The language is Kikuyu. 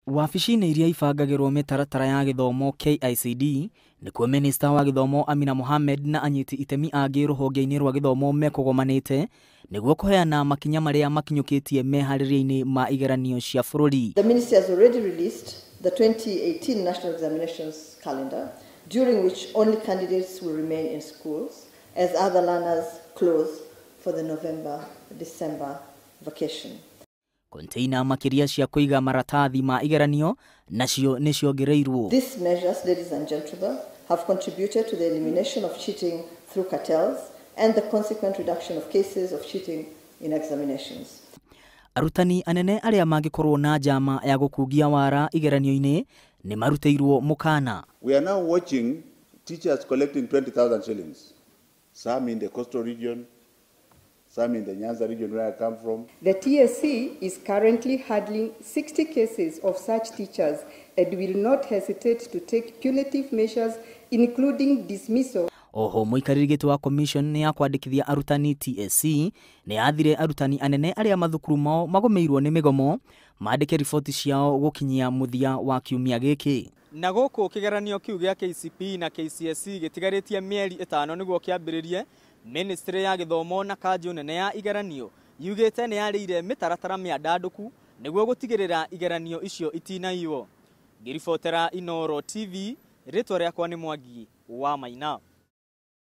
Wabici-inĩ iria ibangagĩrwo mĩtaratara ya gĩthomo KICD nĩkuo minista wa gĩthomo Amina Mohamed na anyiti itemi angĩ rũhonge-inĩ rwa gĩthomo mekũgomanĩte nĩguo kũheana makinya marĩa makinyũkĩtie meharĩria-inĩ ma igeranio cia bũrũri. The ministry has already released the 2018 national examinations calendar, during which only candidates will remain in schools as other learners close for the November-December vacation. Konteina makĩria cia kũiga maratathi ma igeranio nacio nĩ ciongereirwo. These measures, ladies and gentlemen, have contributed to the elimination of cheating through cartels and the consequent reduction of cases of cheating in examinations. Arutani anene arĩa mangĩkorwo na njama ya gũkungia wara igeranio-inĩ nĩ marutĩirwo mũkana. We are now watching teachers collecting 20,000 shillings, some in the coastal region, some in the Nyanza region where I come from. The TSC is currently handling 60 cases of such teachers and will not hesitate to take punitive measures, including dismissal. Oho mũikarĩri gĩtĩ wa commission ya kwandĩkithia arutani TSC nĩ yathire arutani anene arĩa mathukuru mao magũmĩirwo nĩ mĩgomo mandĩke riboti ciao gũkinyia mũthia wa kiumia gĩkĩ. Na gũkũ kĩgeranio kĩu gĩa KCPE na KCSE gĩtigarĩtie mĩeri 5 nĩguo kĩambĩrĩrie, ministry ya gĩthomo na kanjũ nene ya igeranio yugĩte nĩ yarĩire mĩtaratara mĩandandũku nĩguo gũtigĩrĩra igeranio icio itinaiywo. Ngĩribotera Inooro TV, rĩtwa rĩakwa nĩ Mwangi wa Maina.